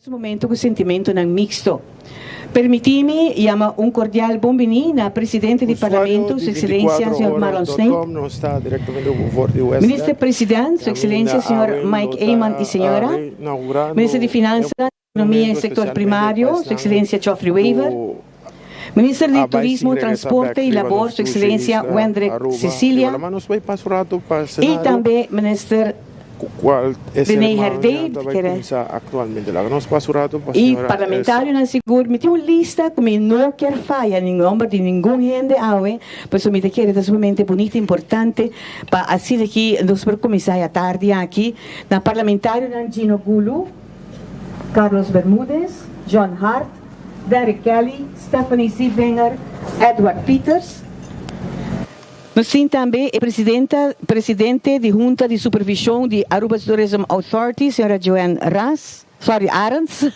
Su momento cu sentimentonan mixto. Permiti mi yama un cordial bon bini na Presidente di Usuario Parlamento, di Su Excelencia 24 Señor Marlon horas Sneek, dot com nos ta directamente for di West Minister Deck President, Su Excelencia caminda Señor awe Mike lo ta Eman y Señora, Minister di reinaugurando e Finansa, Economia y monumento Sector especialmente pa Primario, Su esnan Excelencia Geoffrey Wever, cu Minister di a bay sin Turismo, regresa bek Transporte y riba Labor, nos Su dushi Excelencia isla Wendrick Aruba. Riba Cecilia la mano nos bay pasa un rato pa y Senado tambe Minister cu cual e René ceremonia Herdé, ta bay kere cuminsa actualmente. Laga nos pasa un rato pa y señora Elsa. parlamentarionan sigur. Mi tin un lista cu mi no kier faya nin nomber di ningun hende awe, pasobra mi ta kere ta sumamente bunita y importante pa asina aki nos por cuminsa e atardi aki na parlamentarionan Gino Gulu, Carlos Bermudez, John Hart, Derrick Kelly, Stephanie Zievinger, Edward Pieters. Nos tin tambe e presidenta presidente di Hunta di Supervision di Aruba Tourism Authority, señora Joanne Ras, sorry Arends,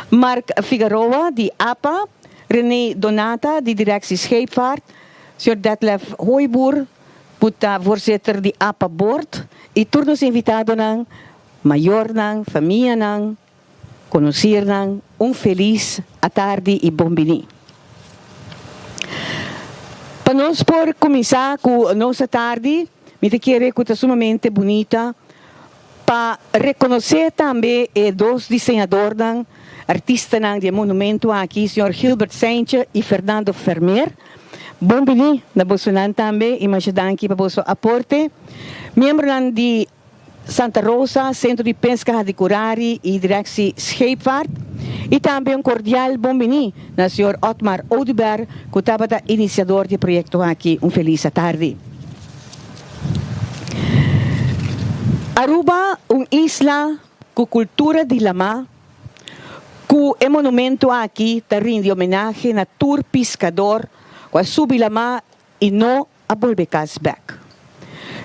Mark Figaroa di apa, Rene Donata di Directie Scheepvaart, señor Detlef Hooyboer cu ta voorzitter di apa Board y tur nos invitadonan, mayornan, famianan, Conocirnan un feliz atardi y bon bini. Pa nos por cuminsa cu nos atardi, mi ta kere cu ta sumamente bunita pa reconoce tambe e dos diseñadornan, artistanan di e monumento aki, señor Gilbert Seintje y Fernando Vermeer. Bon bini na bosonan tambe y masha danki pa boso aporte. Miembronan di. Santa Rosa, Centro di Pesca Hadicurari y Directie Scheepvaart. Y tambe un cordial bon bini na señor Otmar Oduber cu tabata iniciador di e proyecto aki. Un feliz atardi. Aruba, un isla cu cultura di lama, cu e monumento aki ta rindi homenahe na tur piscador cu a subi lama y no a bolbe cas bek.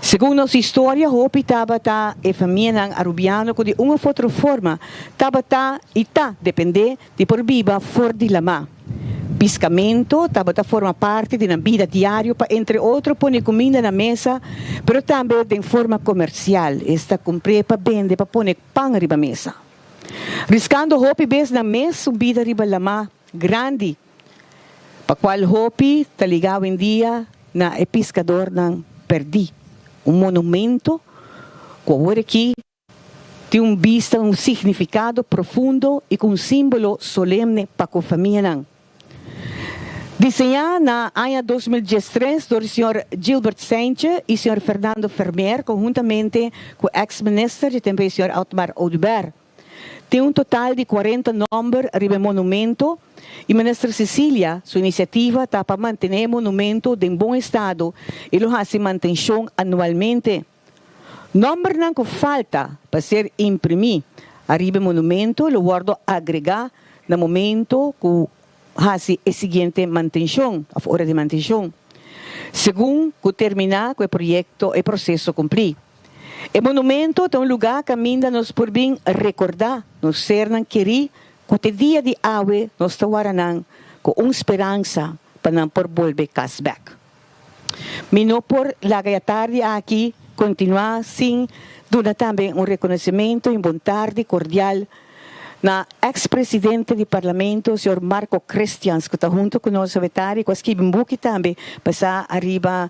Segun nos historia hopi tabata e famianan Arubiano cu di un of otro forma tabata y ta depende di por biba for di lama. Piscamento tabata forma parti di nan bida diario pa entre otro pone cuminda na mesa pero tambe den forma comercial, esta cumpr'e pa bende pa pone pan riba mesa. Riscando hopi bes nan mes su bida riba lama grandi. Pa cual hopi ta liga awendia na e piscadornan perdi. Un monumento cu awor aki tin un bista, un significado profundo y cu un simbolo solemne pa cu famianan. Diseña na aña 2013 dor di señor Gilbert Seintje y señor Fernando Vermeer conhuntamente cu ex minister di tempo ey señor Otmar Oduber. Tin un total di cuarenta nomber riba e monumento y Minister Cecilia su iniciativa ta pa mantene e monumento den bon estado y lo haci mantencion anualmente. Nombernan cu falta pa ser imprimi ariba e monumento lo wordo agrega na momento cu haci e siguiente mantencion of ora di mantencion, segun cu termina cu e proyecto e proceso cumpli. E monumento ta un lugá kaminda nos por bin rekordá nos sernan kerí ku te dia di awe nos ta wara nan ku un speransa pa nan por bolbe kas bèk. Mi no por laga e atardi aki kontinuá sin duna tambe un rekonosementu i un bon tardi kordial Na ex presidente di parlamento señor Marco Christians cu ta hunto cu nos awetari cu a skibi un buki tambe basa ariba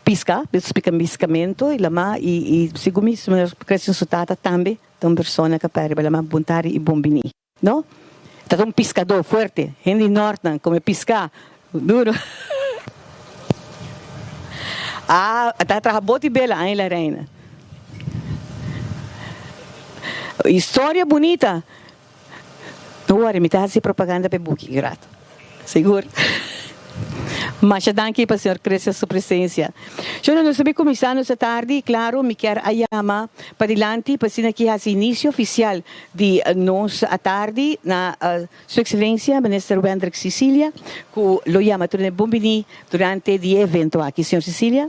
pisca, piscamento y lama y segun mi señor Christians su tata tambe ta un persona cu a perde riba lama bon tardi y bon bini no ta un piscador fuerte hende di nortnan come pisca duro ah ta traha boti bela Angela Reina. Historia bunita. No worry, mi ta haci propaganda pa e buki grato. Sigur. Masha danki pa señor Christian su presencia. Shona, nos ta bin cuminsa nos atardi y claro mi kier a yama padilanti pa asina aki haci inicio oficial di nos atardi na Su Excelencia Minister Wendrick Cicilia cu lo yama tur bon bini durante di e evento aki. Señor Cicilia.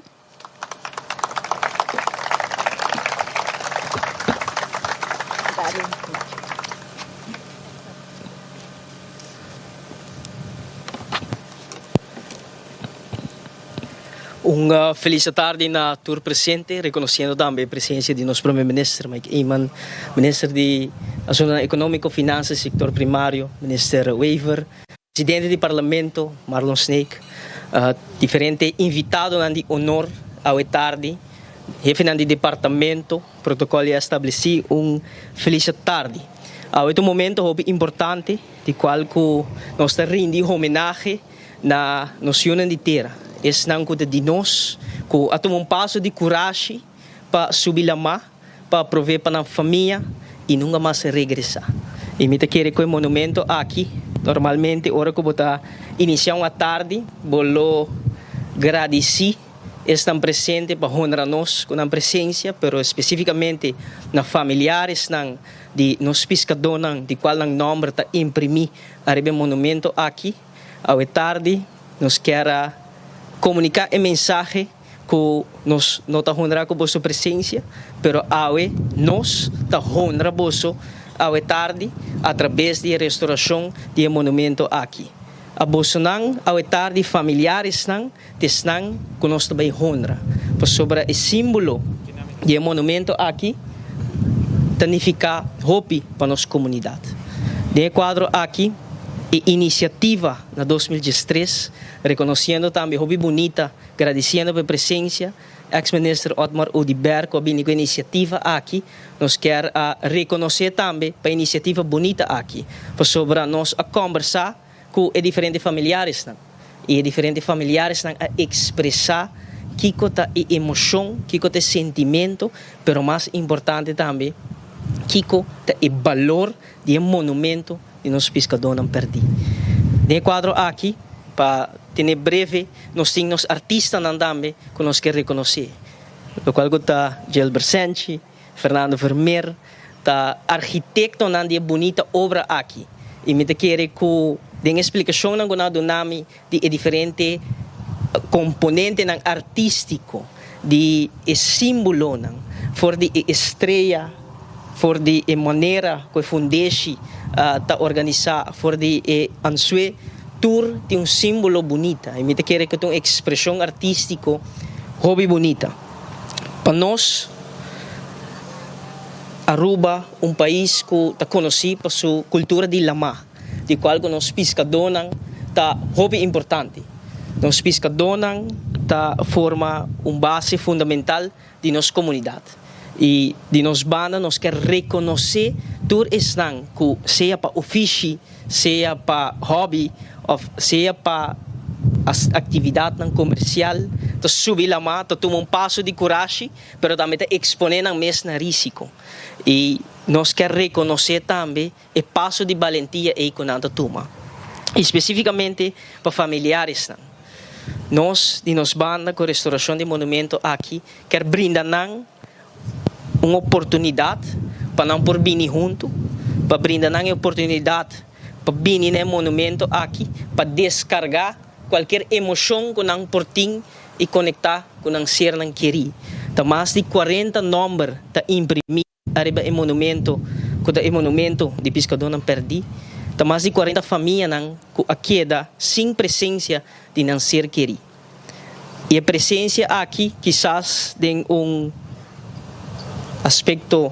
Un. Un felis atardi na tur presente, reconociendo tambe e presencia di nos Prome Minister Mike Eman, Minister di Asuntonan Economico, Finanzas y Sector Primario, Minister Wever, Presidente di Parlamento Marlon Sneek, diferente invitadonan di honor awe tardi, hefenan di departamento, protocol ya estableci, un felis atardi. Awe ta un momento hopi importante di cual cu nos ta rindi homenahe na nos yunan di tera, esnan ku ta di nos, ku a tuma un paso di kurashi pa subi lamá pa provee pa nan famia i nunka mas regresá. I mi ta kere ku e monumento aki, normalmente ora ku bo ta inisiá un atardi, bo lo gradisí esnan presente pa honra nos ku nan presensia, pero spesífikamente na familiaresnan di nos piskadónan di kual nan nòmber ta imprimí ariba e monumento aki. Awe tardi nos kier a comunica e mensahe cu nos no ta honra cu boso presencia, pero awe nos ta honra boso awe tardi a traves di e restauracion di e monumento aki. A bosonan awe tardi familiaresnan t'esnan cu nos ta bay honra, pasobra e simbolo di e monumento aki ta nifica hopi pa nos comunidad. Den e cuadro aki, e iniciativa na 2013, reconociendo tambe hopi bunita, gradiciendo pa e presencia, ex minister Otmar Oduber cu a bini cu e iniciativa aki, nos kier a reconoce tambe pa e iniciativa bunita aki, pasobra nos a combersa cu e diferente familiaresnan y e diferente familiaresnan a expresa kico ta e emocion, kico ta e sentimento, pero mas importante tambe kico ta e balor di e monumento di nos piscadornan perdi. Den e cuadro aki, pa tene breve, nos tin nos artistanan tambe cu nos kier reconoce, locual cu ta Gilbert Senchi, Fernando Vermeer ta architectonan di e bunita obra aki y mi ta kere cu den e splicacionnan cu nan a duna mi di e diferente componentenan artistico di e simbolonan for di e estrella, for di e manera cu e fundeshi ta organisa, for di e ansue, tur tin un simbolo bunita y mi ta kere cu ta un expresion artistico hopi bunita. Pa nos, Aruba, un pais cu ta conoci pa su cultura di lama, di cual cu nos piscadónan ta hopi importante. Nos piscadónan ta forma un base fundamental di nos comunidad y di nos banda nos kier reconoce tur esnan cu sea pa ofishi, sea pa hobby of sea pa actividadnan comercial ta subi lama, ta tuma un paso di curashi, pero tambe ta expone nan mes na risico. Y nos kier reconoce tambe e paso di balentia ey cu nan ta tuma. Y specificamente pa familiaresnan. Nos di nos banda cu restauracion di monumento aki kier brinda nan un oportunidad pa nan por bini hunto, pa brinda nan e oportunidad pa bini na e monumento aki, pa descarga cualkier emocion cu nan por tin y conecta cu nan sernan keri. Ta mas di 40 nomber ta imprimi ariba e monumento cu ta e monumento di piscadornan perdi. Ta mas di 40 famianan cu a keda sin presencia di nan ser keri. Y e presencia aki kisas den un aspecto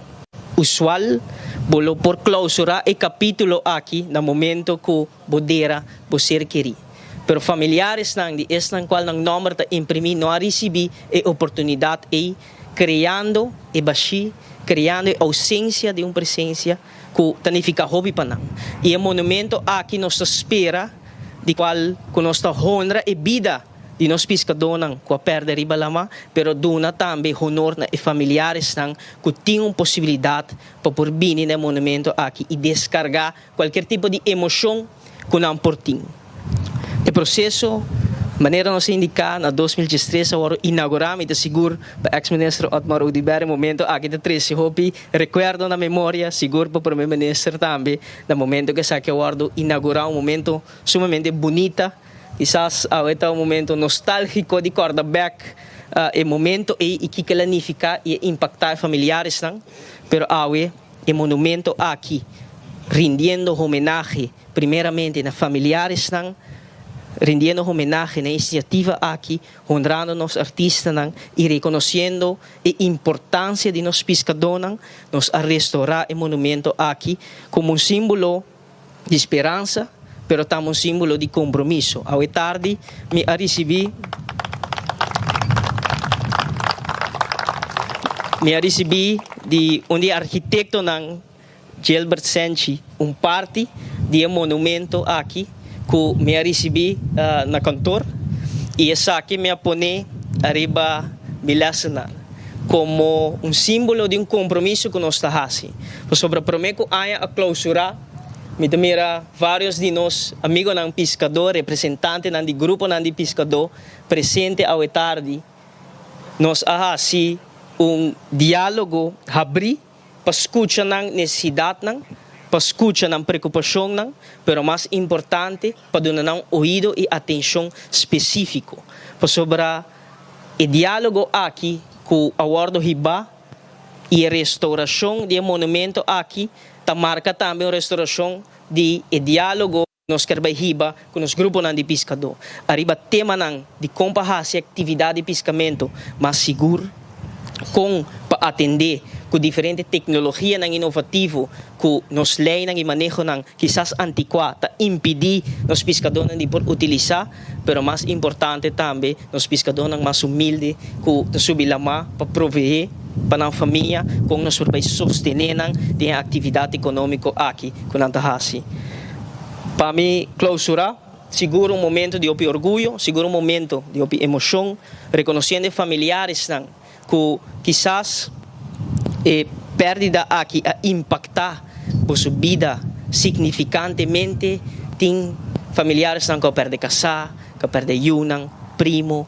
usual bo lo por clausura e capitulo aki na momento cu bo dera bo ser keri. Pero familiaresnan di esnan cual nan nomber ta imprimi no a ricibi e oportunidad ey, creando e bashi, creando e ausencia di un presencia cu ta nifica hopi pa nan. Y e monumento aki nos ta spera di cual cu nos ta honra e bida di nos piscadornan cu a perde riba lama, pero duna tambe honor na e familiaresnan cu tin un posibilidad pa por bini na e monumento aki y descarga cualkier tipo di emocion cu nan por tin. E proceso, manera nos a indica, na 2013 a worde inaugura, mi ta sigur pa ex-minister Otmar Oduber e momento aki ta trece hopi recuerdo na memoria, sigur pa Prome Minister tambe, na momento cu esaki a worde inaugura, un momento sumamente bunita. Kisas awe ta un momento nostalgico di corda bek e momento ey y kico el a nifica y e impacta e familiaresnan, pero awe e monumento aki rindiendo homenahe primeramente na familiaresnan. rindiendo homenahe na e inisiativa aki, honrando nos artistanan i rekonosiendo e importansia di nos piskadónan, nos a restourá e monumento aki komo un símbolo di speransa, pero tambe un símbolo di kompromiso. Awe tardi mi a risibí mi a risibí di un di e arkitektonan Gilbert Senchi un parti di e monumento aki ku mi a risibí na kantor i esaki mi a pone ariba mi lèsenar komo un símbolo di un kompromiso ku nos ta hasi. Pasobra promé ku aña a klousurá mi ta mira vários di nos amigonan piskadó, representantenan di gruponan di piskadó presente awe tardi. Nos a hasi un diálogo habrí. pa skucha nan nesesidatnan, pa skucha nan preokupashonnan, pero mas importante pa duna nan oido i atenshon spesífiko. Pasobra e diálogo aki ku a wòrdu hibá i e restourashon di e monumento aki ta marka tambe un restourashon di e diálogo. Nos ker bai hiba ku nos gruponan di piskadó ariba temanan di kon pa hasi aktividat di piskamentu mas sigur, kon pa atendé ku diferente teknologianan inovativo ku nos leinan i manehonan kisas antikuá ta impidí nos piskadónan di por utilisá, pero mas importante tambe nos piskadónan mas humilde ku ta subi lamá pa proveé pa nan famia, kon nos por bai sostené nan den e aktividat ekonómiko aki ku nan ta hasi. Pa mi clausura, sigur un momento di hopi orguyo, sigur un momento di hopi emocion, reconociendo e familiaresnan cu kisas e perdida aki a impacta boso bida significantemente. Tin familiaresnan cu a perde casa, cu a perde yiunan, primo.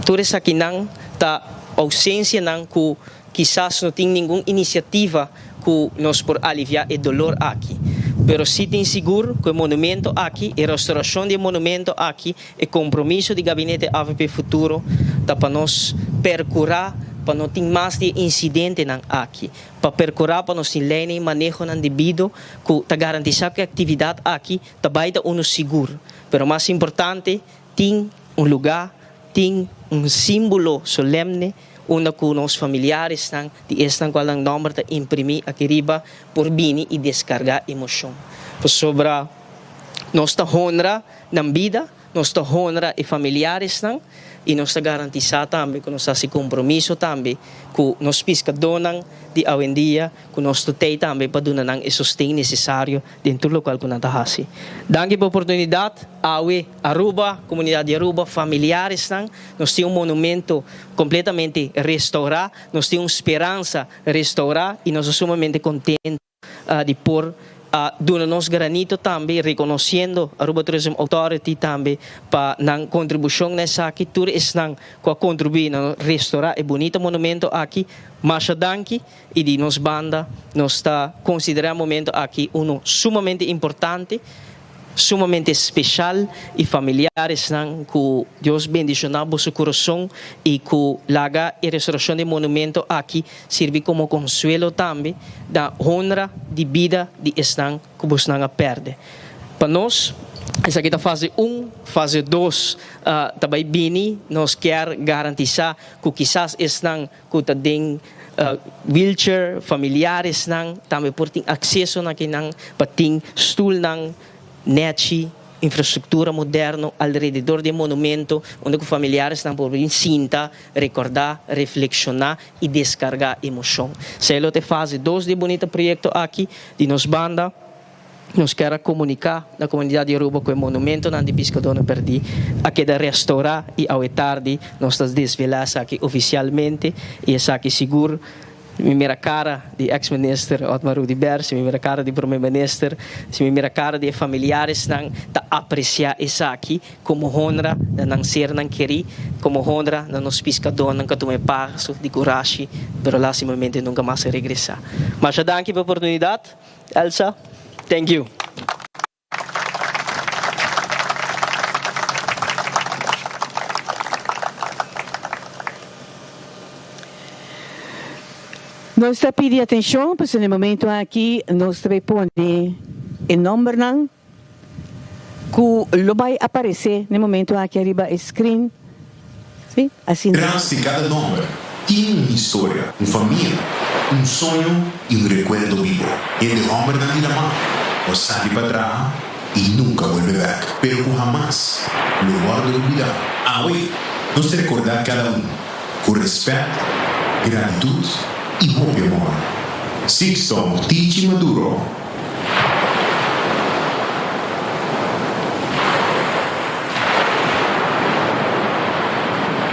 Tur esakinan ta ausencianan cu Kisas no tin ningun inisiativa ku nos por aliviá e dolor aki, pero sí tin sigur ku e monumento aki, e restaurashon di e monumento aki, e kompromiso di Gabinete avp Futuro ta pa nos perkurá pa no tin mas di e insidentenan aki, pa perkurá pa nos tin leinan i manehonan debido ku ta garantisá ku e aktividat aki ta bai ta unu sigur, pero mas importante tin un lugá, tin un símbolo solemne unda ku nos familiaresnan di esnan kual nan nòmber ta imprimí aki riba por bini i deskargá emoshon. Pasobra nos ta honra nan bida, nos ta honra e familiaresnan i nos ta garantisá tambe ku nos ta hasi kompromiso tambe ku nos piskadónan di awendia ku nos ta tei tambe pa duna nan e sosten nesesario den tur lokual ku nan ta hasi. Danki pa oportunidat. Awe Aruba, komunidat di Aruba, familiaresnan, nos tin un monumento kompletamente restourá, nos tin un speransa restourá i nos ta sumamente kontento di por a duna nos granito tambe rekonosiendo Aruba Tourism Authority tambe pa nan kontribushon na esaki. Tur esnan ku a kontribuí na restourá e bunita monumento aki, masha danki. I di nos banda nos ta konsiderá e momento aki uno sumamente importante, sumamente speshal i familiar esnan ku Dios bendishoná boso kurason i ku laga e restaurashon di e monumento aki sirbi komo konsuelo tambe na honra di bida di esnan ku bosnan a pèrdè. Pa nos, esaki ta fase un, fase dos ta bai bini, nos kier garantisá ku kisas esnan ku ta den wheelchair, familiaresnan tambe por tin akseso na kinan pa tin stulnan nechi, infrastruktura moderno alrededor di e monumento unda ku familiaresnan por bin sinta, rekordá, reflekshoná i deskargá emoshon. Esei lo ta e fase dos di e bunita proyekto aki di nos banda. Nos kier a comunica na comunidad di Aruba cu e monumentonan di Piscadornan Perdi a keda restaura y awe tardi nos ta desvela esaki oficialmente y esaki sigur mi mira cara di ex minister Otmar Oduber, si mi mira cara di Prome Minister, si mi mira cara di e familiaresnan ta aprecia esaki como honra na nan sernan keri, como honra na nos piscadornan cu a tuma e paso di curashi pero lastimamente nunca mas a regresa. Masha danki pa e oportunidad. Elsa, thank you. Nos ta pidi atencion pasobra na e momento aki nos ta bay pone e nombernan. ku lo bai aparesé na e momento aki ariba e screen. Sí, asina. Tras di kada nòmber tin un historia, un famia, un soño i un rekuerdo bibo. Hende hòmbernan di laman ku a sali pa traha i nunka bolbe bèk, pero ku hamas lo wòrdu olbidá. Awe nos ta rekordá kada un ku rèspèt, gratitut i hopi amor. Sixto Tichi Maduro.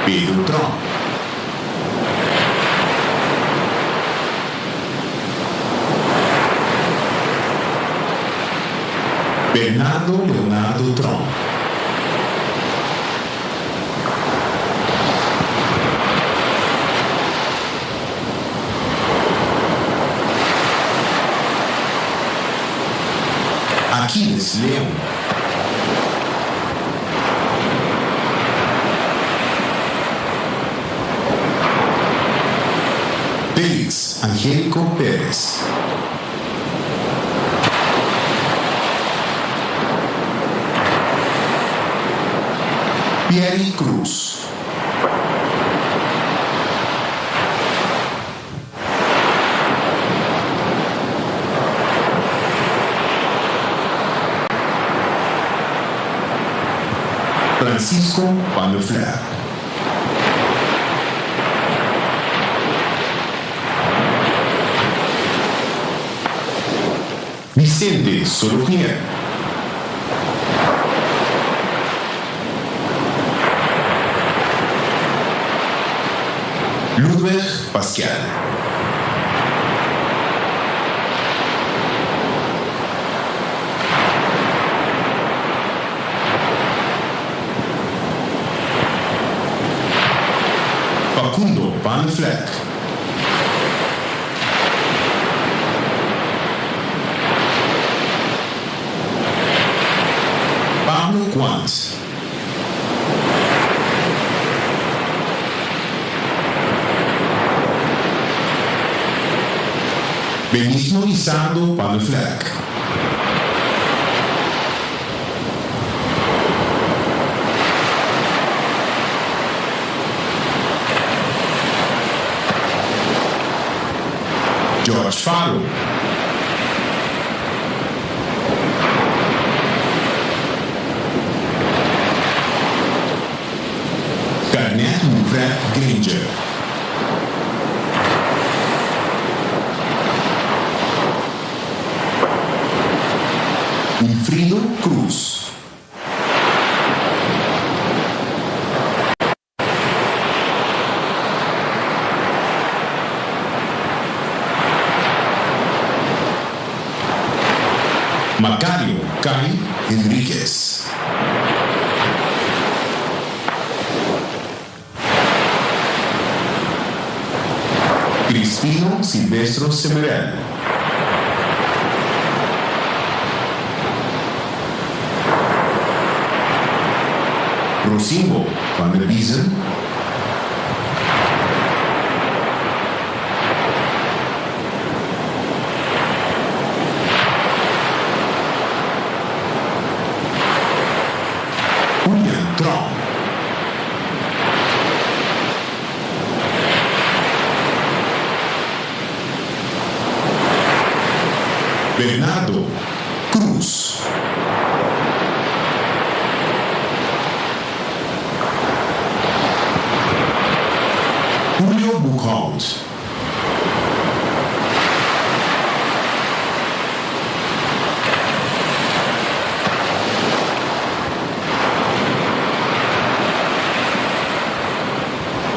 Pedro Tromp. Bernardo Leonardo Tromp. Aquiles Leon. Felix Angelico Perez. Pierry Cruz. Francisco van der Vleer. Vicente Soropier. Ludwig Pascal. Facundo van der Vleck. Pablo Quant. Benigno Lizardo van der Vleck. George Faro. Garnett Wilfred Granger. Wilfrido Cruz. Macario Kai Henriquez. Cristino Silvestro Semerel. Rosimbo van der Biezen. Julian Tromp. Bernardo Cruz. Julio Boekhout.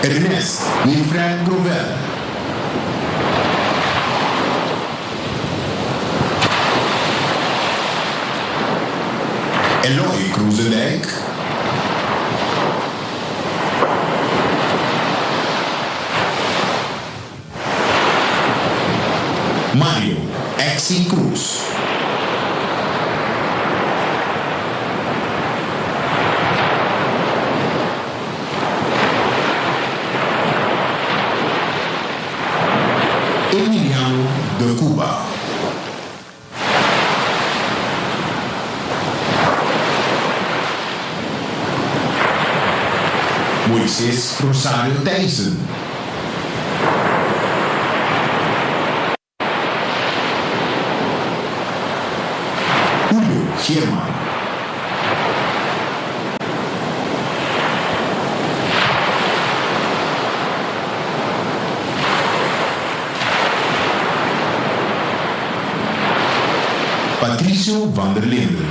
Ernest Wilfred Grovel. Eloy Kruzendijk. Mario Exi Cruz. Emiliano de Cuba. Moises Rosario Thijssen. Julio Geerman. Patricio van der Linden.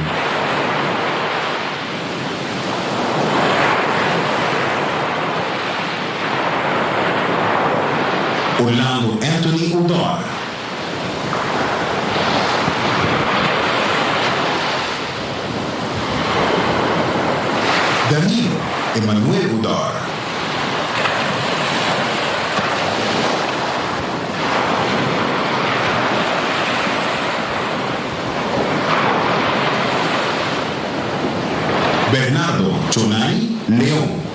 Orlando Anthony Odor. Danilo Emanuel Odor. Bernardo Chonay Leon.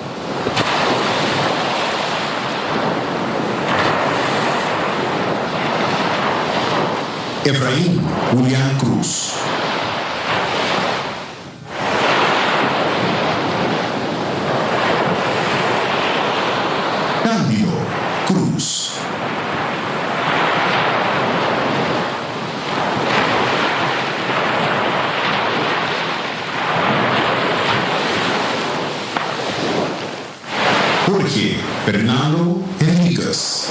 Efrain Julian Cruz. Candido Cruz. Jorge Fernando Henriquez.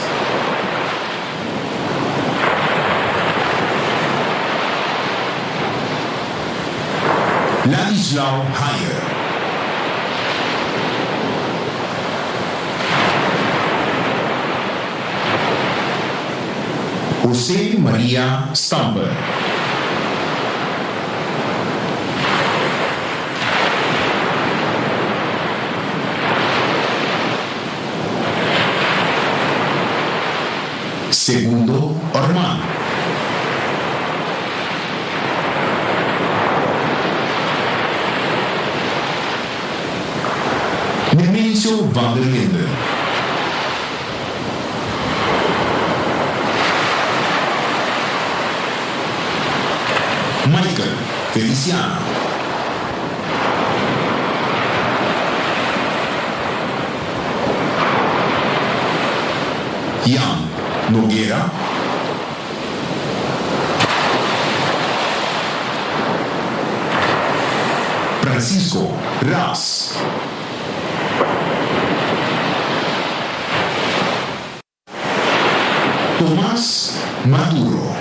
Ladislao Hayer. José Maria Stamper. Segundo Orman. Nemencio van der Linden. Michael Feliciano. Jan Noguera. Francisco Ras. Tomas Maduro.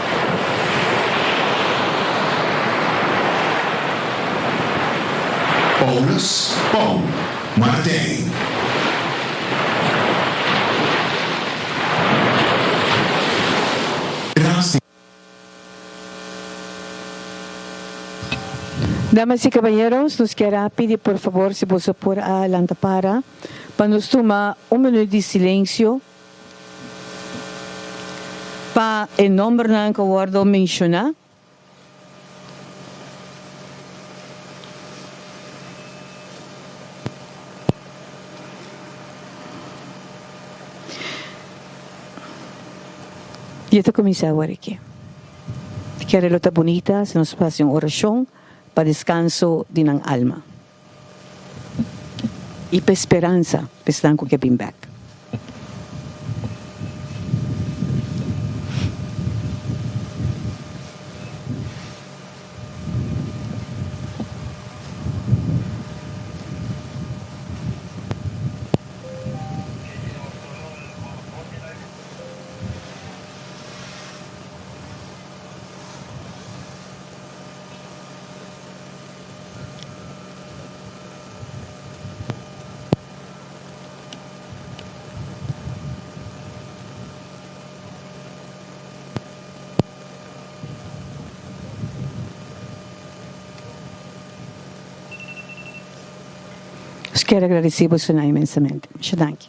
Paulus Paul Martijn. Tras di. Damas y caballeros, nos kier a pidi por favor si boso por a lanta para pa nos tuma un minuut di silencio pa e nombernan cu a wordo menciona. Dia ta cuminsa awor aki. Kere lo ta bunita si nos haci un oracion pa descanso di nan alma y pa speransa pa esnan cu ke bin bek. Nos kier agradeci bosonan inmensamente. Masha danki.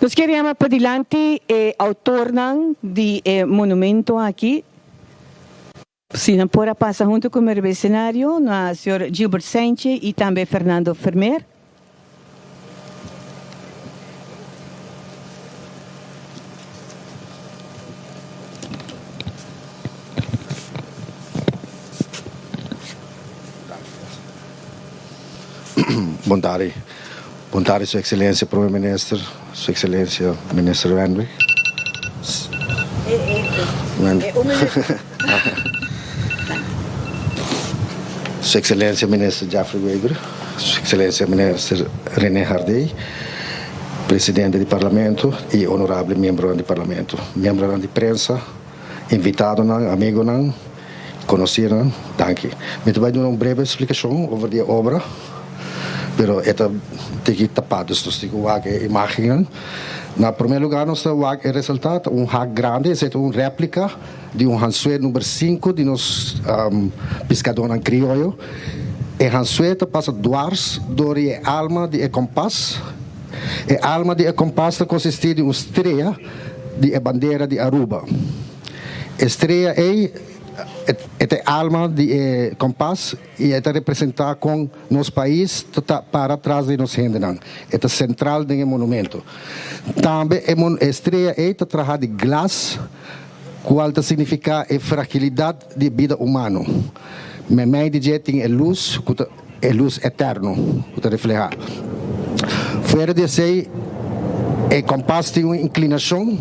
Nos kier yama padilanti e autornan di e monumento aki. Si nan por a pasa hunto cu mi riba e escenario, na señor Gilbert Saintje y tambe Fernando Vermeer. Bon tardi. Bon tardi Su Excelencia Prome Minister, Su Excelencia Minister Randwick. Su Excelencia Minister Geoffrey Wever, Su Excelencia Minister Rene Hardé, Presidente di Parlamento y honorable miembronan di Parlamento, miembronan di prensa, invitadonan, amigonan, conocinan, danki. Mi ta bay duna un breve explicacion over di e obra, pero e ta tiki tapa, dus nos tin cu wak e imagennan. Na prome lugar nos ta wak e resalta ta un hak grandi, esey ta un replica di un hansué number sinku di nos piscadornan crioyo. E hansué ta pasa dwars door di e alma di e kompas. E alma di e kompas ta consisti di un strea di e bandera di Aruba. E strea ei e ta e alma di e kompas i e ta representá kon nos pais ta para tras di nos hendenan. E ta sentral den e monumento. Tambe e strea ei ta traha di glas, kual ta signifiká e fragilidat di e bida humano. Meimei di dje tin e lus ku ta e lus eterno ku ta reflehá. Fuera di esei, e kompas tin un inklinashon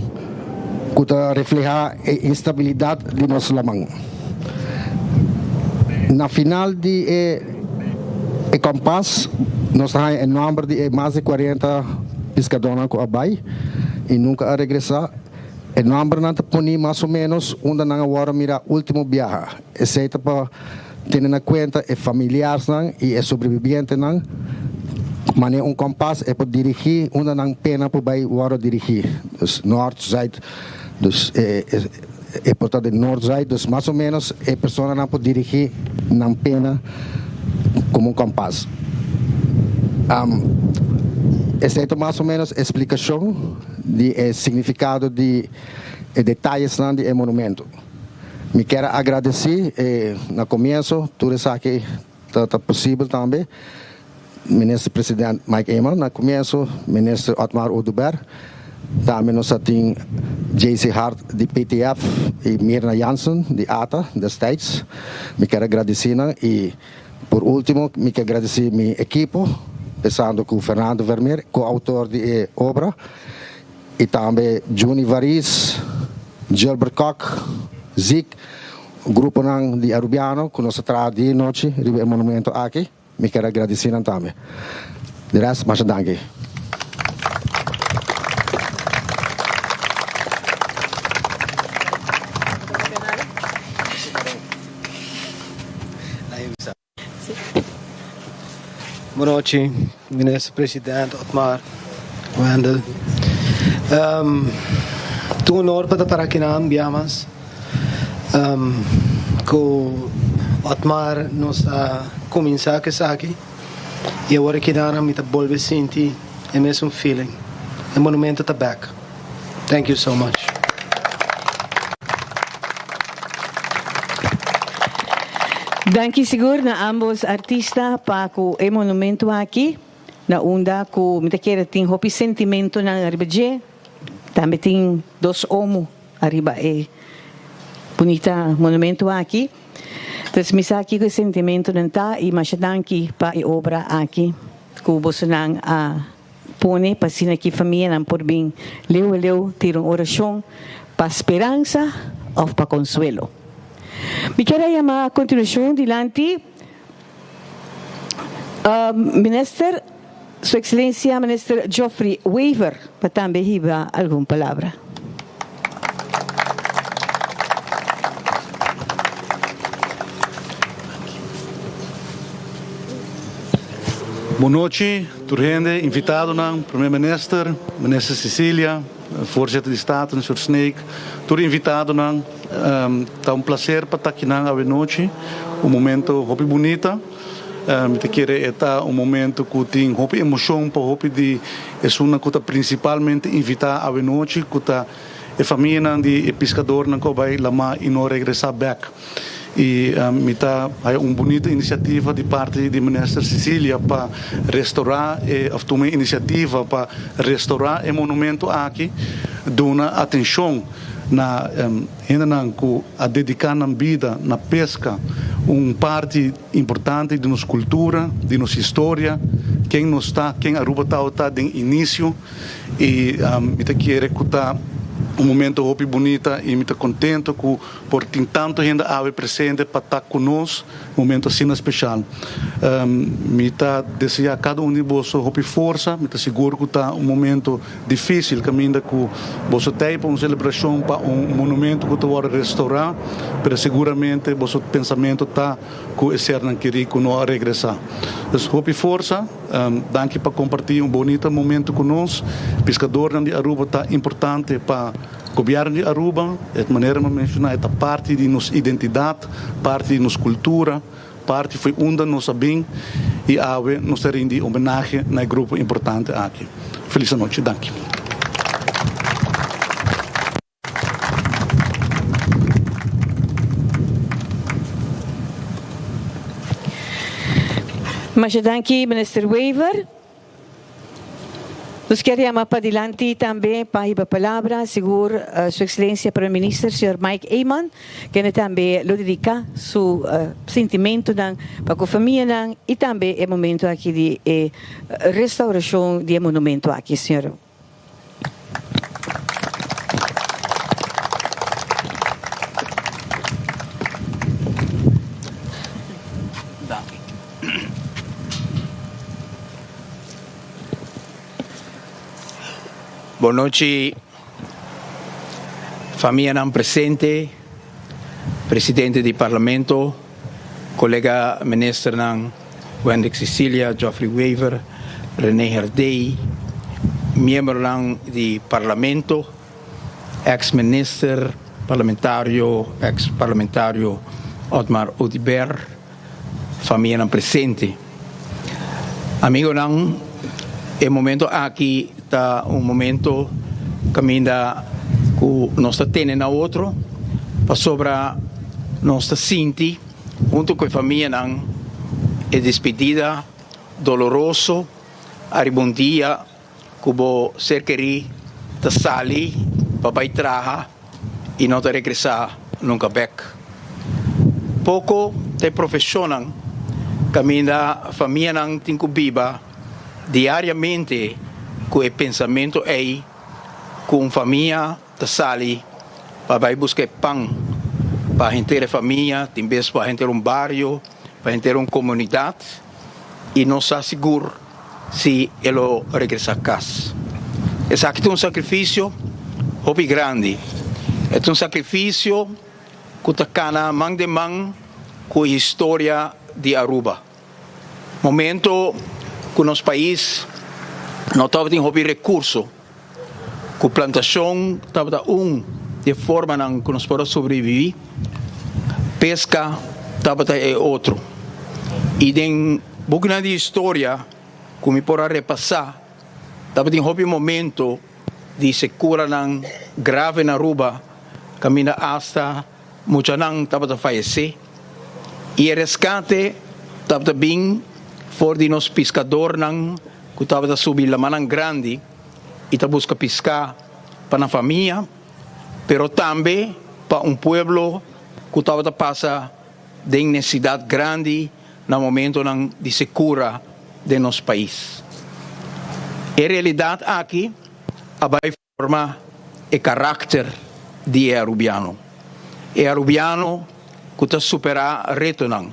ku ta reflehá e instabilidat di nos laman. Na final di e e kompas nos ta haña e nòmber di e mas di kuarenta piskadónan ku a bai i nunka a regresá. E nòmbernan ta poní mas o ménos unda nan a wòrdu mirá último biaha. Esei ta pa tene na kuenta e familiarsnan i e sobrebibientenan. Manera un kompas e por dirigí unda nan pena por bai wòrdu dirigí. Dus nòrt, zùit, dus e por ta den nòrt, zùit, dus mas o ménos e personanan por dirigí nan pena komo un kompas. Esei ta mas o ménos e splikashon di e signifikado di e detayesnan di e monumento. Mi kier a agradeci na comienso tur esaki ta ta posibel tambe Minister President Mike Eman na comienso, Minister Otmar Oduber, tambe nos a tin JC Hart di PTF y Mirna Jansen di ata destijds. Mi kier a gradeci nan y por ultimo mi kier gradeci mi ekipo pensando cu Fernando Vermeer co-autor di e obra y tambe Juni Varis, Gilbert Kok, Ziek, gruponan di Arubiano cu nos a traha dia y nochi riba e monumento aki. Mi kier a gradici nan tambe. Di rest, masha danki. Bon nochi, Minister President Otmar, Wendell. Ta un honor pa ta para akinan bia mas ku Otmar nos a kuminsá ku esaki i awor akinan mi ta bolbe sinti e mesun feeling. E monumento ta bek. Thank you so much. Danki sigur na ambos artista pa cu e monumento aki, na unda cu mi ta kere tin hopi sentimentonan ariba dje, tambe tin dos omo ariba e bunita monumento aki. Entonces mi sa kico e sentimentonan ta y masha danki pa e obra aki cu bosonan a. Pone pa asina ki famianan por bin leu a leu tira un orashon pa speransa òf pa konsuelo. Mi kier a yama a kontinuashon dilanti Minister, Su Ekselensia Minister Geoffrey Wever pa tambe hiba algun palabra. Bon nochi tur hende, invitadonan, Prome Minister, Minister Cecilia, Voorzitter di Staten, Sr. Sneek, tur invitadonan. Ta un placer pa ta akinan awe nochi, un momento hopi bunita. Mi ta kere e ta un momento cu tin hopi emocion pa hopi di esunnan cu ta principalmente invita awe nochi, cu ta e famianan di e piscadornan cu a bay lama y no regresa bek. Y mi ta haya un bunita iniciativa di parti di Minister Cecilia pa restaura e of tuma e iniciativa pa restaura e monumento aki, duna atencion na hendenan cu a dedica nan bida na pesca, un parti importante di nos cultura, di nos historia. ken nos ta, ken Aruba tabata den inicio y mi ta kere cu ta un momento hopi bunita y mi ta contento cu por tin tanto hende awe presente pa ta cu nos momento asina special. Mi ta desea cada un di boso hopi forsa, mi ta sigur cu ta un momento dificil caminda cu boso ta ey pa un celebracion pa un monumento cu ta wordo restaura, pero seguramente boso pensamento ta cu e sernan keri cu no a regresa. Dus hopi forsa, danki pa comparti un bonita momento cu nos. Piscadornan di Aruba ta importante pa Gobierno di Aruba, e manera mi a menciona e ta parti di nos identidad, parti di nos cultura, parti fo'i unda nos a bin y awe nos ta rindi homenahe na e grupo importante aki. Feliz anochi, danki. Masha danki Minister Wever. Nos kier yama padilanti tambe pa hiba palabra sigur Su Excelencia Prome Minister señor Mike Eman kende tambe lo dedica su sintimentonan pa cu famianan y tambe e momento aki di e restauracion di e monumento aki. Señor. Bon nochi famianan presente, presidente di parlamento, colega ministernan Wendrick Cecilia, Geoffrey Wever, Rene Herdey, miembronan di parlamento, ex minister parlamentario, ex parlamentario Otmar Oduber, famianan presente. Amigonan, e momento aki ta un momento caminda cu nos ta tene na otro pasobra nos ta sinti hunto cu e famianan e despedida doloroso ariba un dia cu bo ser keri ta sali pa bay traha y no ta regresa nunca bek. Poco ta e profesionnan caminda famianan tin cu biba diariamente cu e pensamento ey cu un famia ta sali pa bay busca e pan pa henter e famia, tin bes pa henter un bario, pa henter un comunidad y no sa sigur si e lo regresa cas. Esaki ta un sacrificio hopi grandi. E ta un sacrificio cu ta cana man den man cu e historia di Aruba. Momento cu nos pais no tabatin hopi recurso, cu plantacion tabata un di e formanan cu nos por a sobrevivi, pesca tabata e otro. Y den bukinan di historia cu mi por a repasa, tabatin hopi momento di securanan grave na Aruba caminda hasta muchanan tabata fayece y e rescate tabata bin for di nos piscadornan cu tabata subi lamannan grandi y ta busca pisca pa nan famia, pero tambe pa un pueblo cu tabata pasa den necesidad grandi na momentonan di secura den nos pais. E realidad aki a bay forma e karakter di e Arubiano. E Arubiano ku ta superá retonan.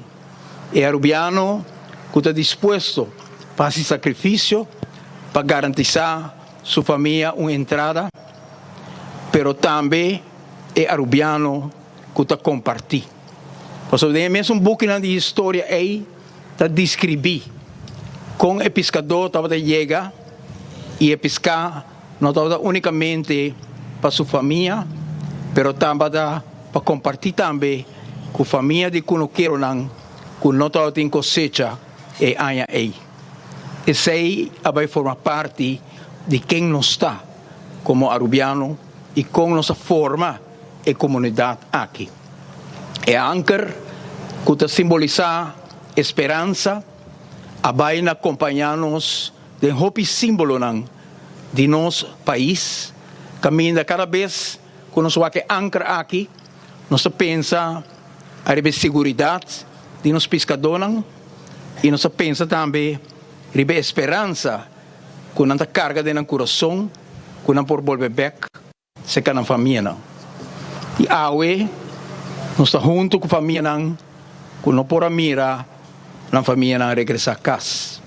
E Arubiano ku ta dispuesto pa hasi sakrifisio pa garantisá su famia un entrada, pero tambe e Arubiano ku ta kompartí. Pasobra den e mesun bukinan di historia ei ta deskribí kon e piskadó tabata yega i e piská no tabata únikamente pa su famia, pero tabata pa kompartí tambe ku famia di kunukeronan ku no tabatin kosecha e aña ei. Esei a bai forma parti di ken nos ta komo arubiano i kon nos a forma e komunidat aki. E anker ku ta simbolisá e speransa a bai na kompañá nos den hopi símbolonan di nos pais, kaminda kada bes ku nos wak e anker aki, nos ta pensa ariba e siguridat di nos piskadónan i nos ta pensa tambe. Riba e speransa ku nan ta karga den nan kurason ku nan por bolbe bèk serka nan famianan. I awe nos ta huntu ku famianan ku no por a mira nan famianan regresá kas.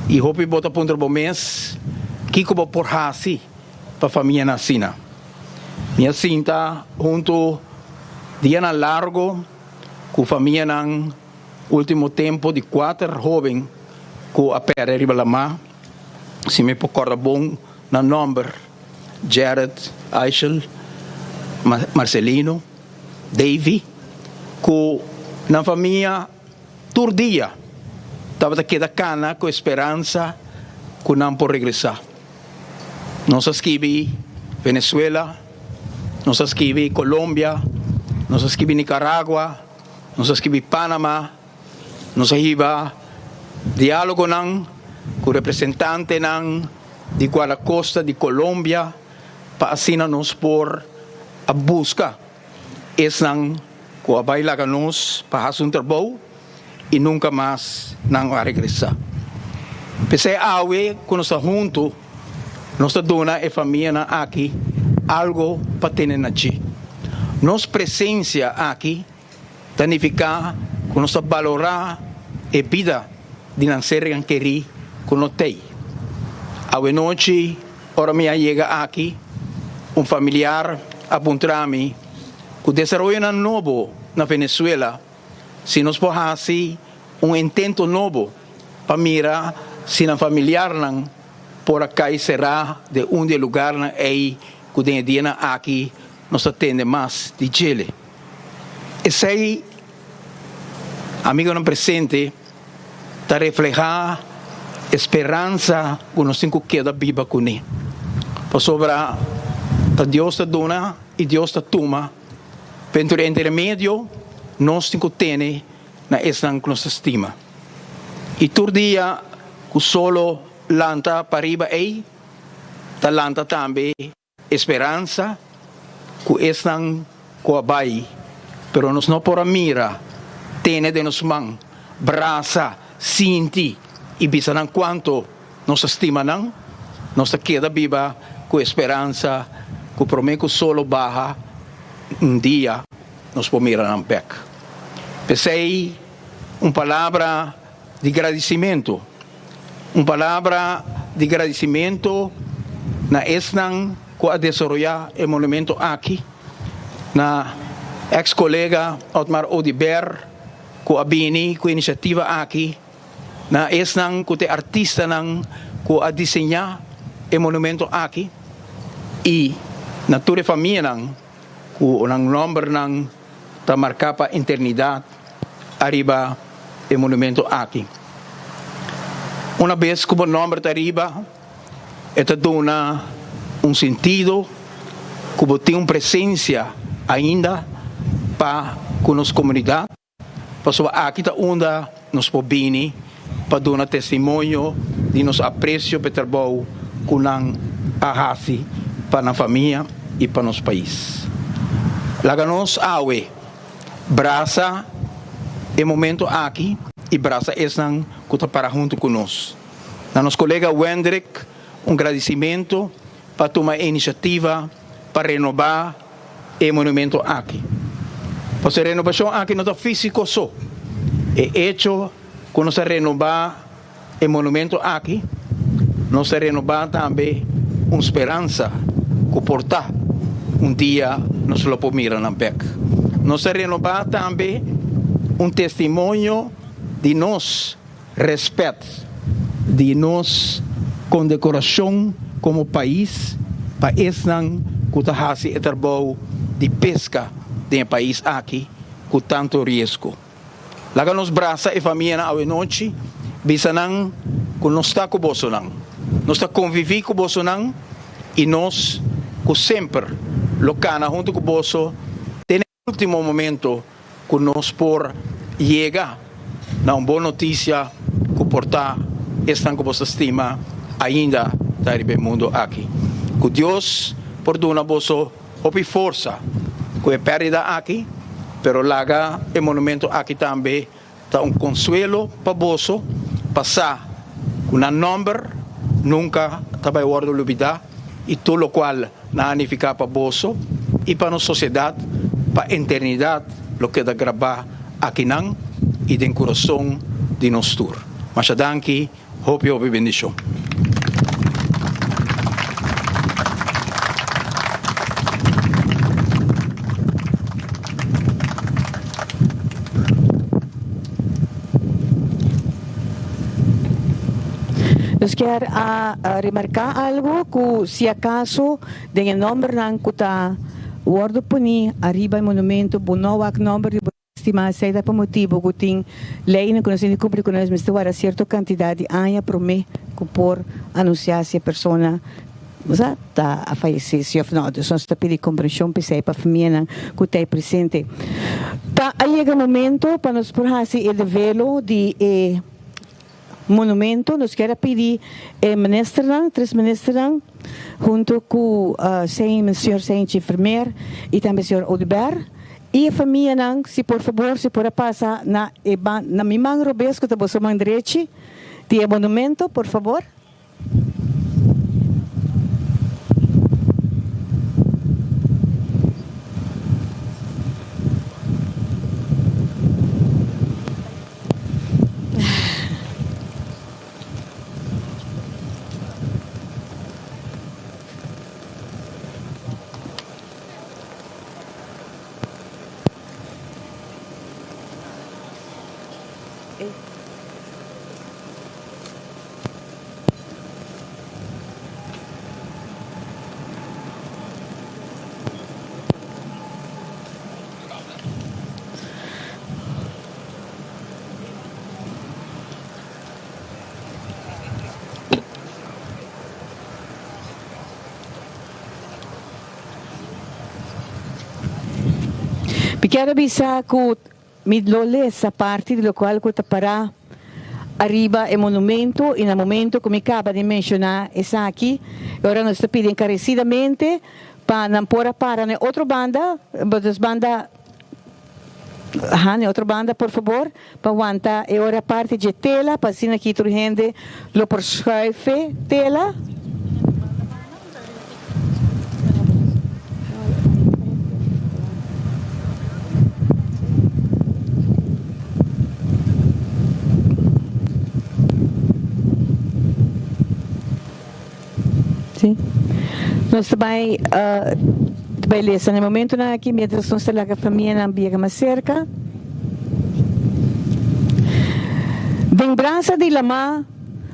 I hopi bo ta puntra bo mes kiko bo por hasi pa famianan asina. Mi a sinta huntu dianan largo ku famianan. Ultimo tempo di kuater hoben ku a perde riba lamá, si mi por kòrda bon nan nòmber, Jared, Aishel, Marcelino, Davy, ku nan famia tur dia tabata keda kana ku e speransa ku nan por regresá. Nos a skibi Venezuela, nos a skibi Colombia, nos a skibi Nicaragua, Nos a skibi Panama, nos a hiba dialogonan ku representantenan di Guardacosta di Colombia pa asina nos por a buska esnan ku a bai laga nos pa hasi un trabou i nunka mas nan a regresa. P'esei awe ku nos ta huntu nos ta duna e famianan aki algo pa tene na dje. Nos presensia aki ta nifiká ku nos ta balorá e bida di nan sernan kerí ku no t'ei. Awe nochi ora mi a yega aki, un familiar a puntra mi ku desaroyonan nobo na Venezuela si nos por hasi un intento nobo pa mira si nan familiarnan por a kai será den un di e lugarnan ei ku den e dianan aki nos ta tende mas di djele. Esei, amigonan presente, ta reflehá e speransa ku nos tin ku keda biba kuné. Pasobra ta Dios ta duna i Dios ta tuma. Pero entre medio nos tin ku tene na esnan ku nos ta stima. I tur dia ku solo lanta pariba ei, ta lanta tambe e speransa ku esnan ku a bai, pero nos no por a mira, tene den nos man, brasa, sinti i bisa nan kuantu nos ta stima nan. Nos ta keda biba ku e speransa ku promé ku solo baha un dia nos por mira nan bèk. P'esei un palabra di gradisimentu, un palabra di gradisimentu na esnan ku a desaroyá e monumento aki, na eks kolega Otmar Oduber ku a bini ku e inisiativa aki, na esnan ku ta e artistanan ku a diseñá e monumento aki i na tur e famianan ku nan nòmbernan ta marká pa eternidat ariba e monumento aki. Una bes ku bo nòmber ta ariba, e ta duna un sentido ku bo tin un presensia ainda pa ku nos komunidat. Pasobra aki ta unda nos por bini pa duna testimonio di nos apresio p'e trabou ku nan a hasi pa nan famia i pa nos pais. Laga nos awe brasa e momento aki i brasa esnan ku ta para huntu ku nos. Na nos kolega Wendrick un gradisimentu pa tuma e inisiativa pa renobá e monumento aki. Pasobra e renobashon aki no ta físiko so. E echo ku nos a renobá e monumento aki, nos ta renobá tambe un speransa ku por ta un dia nos lo por mira nan bèk. Nos ta renobá tambe un testimonio di nos Rèspèt di nos kondekorashon komo pais pa esnan ku ta hasi e trabou di peska den e pais aki ku tantu riesgo. Laga nos brasa e famianan awenochi, bisa nan ku nos ta ku bosonan, nos ta konviví ku bosonan i nos ku semper lo kana huntu ku boso te na e último momento ku nos por yega na un bon notisia ku por ta esnan ku bo ta stima ainda ta riba e mundu aki. Ku Dios por duna boso hopi forsa ku e pèrdida aki, pero laga e monumento aki tambe ta un konsuelo pa boso pa sa. Ku nan nòmber nunka ta bai wòrdu lubidá i tur lokual nan a nifiká pa boso i pa nos sosiedat pa eternidat lo keda grabá akinan i den kurason di nos tur. Masha danki, hopi hopi bendishon. Nos kier a remarca algo cu si acaso den e nombernan cu ta wordo poni ariba e monumento bo no wak nomber di bo estima esey ta pa motibo cu tin leynan cu nos tin di cumpli cu nos mester warda cierto cantidad di aña prome cu por anuncia si e persona Sa ta a fayesé si òf nò. Dus nos ta pidi komprenshon p'esei pa famianan ku ta ei presente. Ta a yega momento pa nos por hasi e develo di e monumento. Nos kier a pidi e ministernan, tres ministernan, hunto ku señor Seinchi Vermeer i tambe señor Oduber i e famianan, si por fabor si por a pasa na e na mi man robes ku ta boso man drechi di e monumento, por fabor. Mi kier a bisa ku Mi lo lesa parti di locual cu ta para ariba e monumento y na momento cu mi caba di menciona esaki, e ora nos ta pidi encarecidamente pa nan por a para na e otro banda, dus banda, aha, na e otro banda por fabor, pa wanta e ora parti dje tela pa asina aki tur hende lo por schuif e tela. Sí. Nos ta bai ta bai lesa na e momentonan aki mientras nos ta laga famianan biega mas serka. Den brasa di lamá.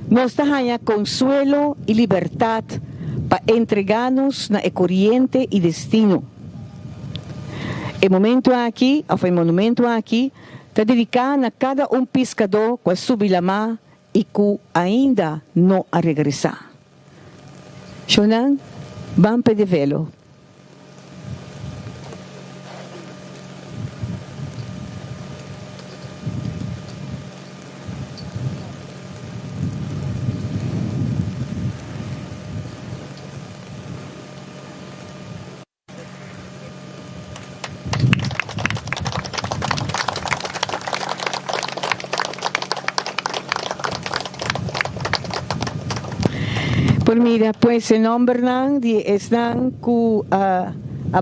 Nos ta haña konsuelo i libertat pa entregá nos na e koriente i destino. E momentu aki, òf e monumentu aki, ta dediká na kada un piskadó ku a subi lamá i ku ainda no a regresá. Shownan, ban p'e develo. Por mira pues e nombernan di esnan cu a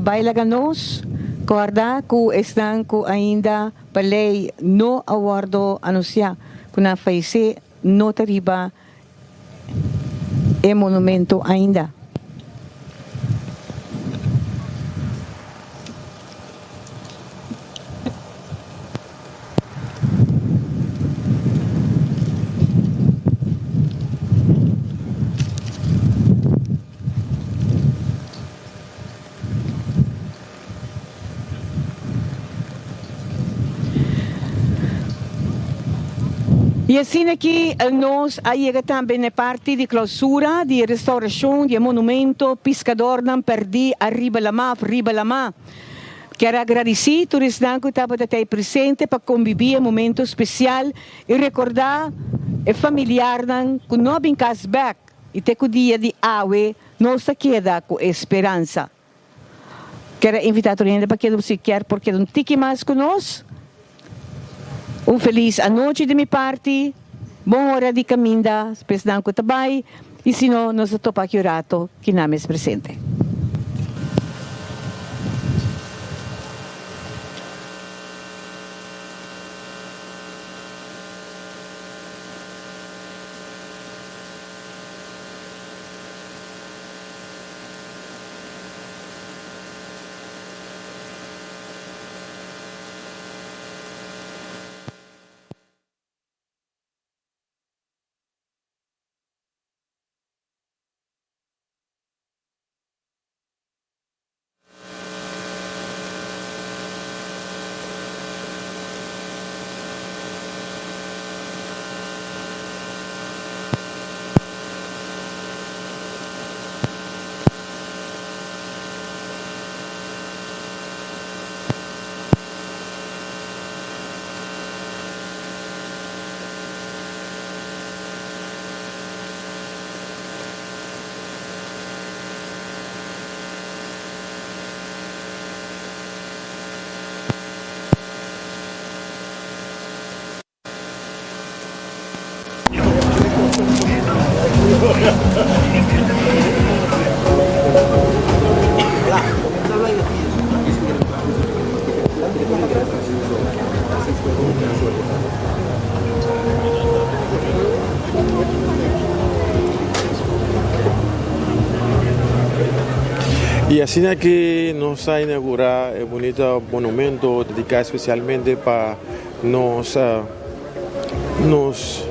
bay laga nos, corda cu esnan cu ainda pa ley no a wordo anuncia cu nan fayece no ta riba e monumento ainda. Y asina aki nos a yega tambe na e parti di clausura di e restauracion di e monumento Piscadornan Perdi Ariba Lama of Riba Lama. Kier a agradeci tur esnan cu tabata ta ey presente pa conbibi e momento special y recorda e familiarnan cu no a bin cas bek y te cu dia di awe nos ta keda cu e speransa. Kier a invita tur hende pa keda si kier por keda un tiki mas cu nos. Un feliz anochi di mi parti. Bon ora di caminda p'esnan cu ta bay y si no nos ta topa aki un rato ki nan mes presente. Y asina ki nos a inaugura e bunita monumento dedica especialmente pa nos Nos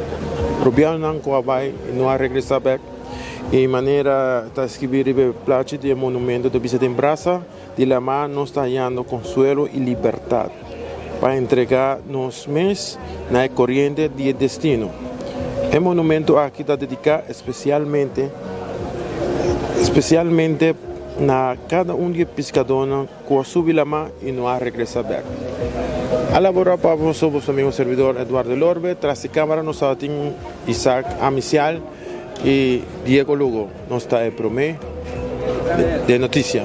rubianonan ku a bai i no a regresá bèk. I manera ta skibí riba e plachi di e monumento ta bisa den brasa di lamá nos ta hañando konsuelo i libertat pa entregá nos mes na e koriente di e destino. E monumento aki ta dediká espesialmente spesialmente na kada un di e piskadónan. Cu a subi lamá y no a regresa bek. A labora pa boso, boso amigo servidor Eduardo Elorbe. Tras di camara nos tabatin Isaac Amicial y Diego Lugo. Nos ta e prome de noticia.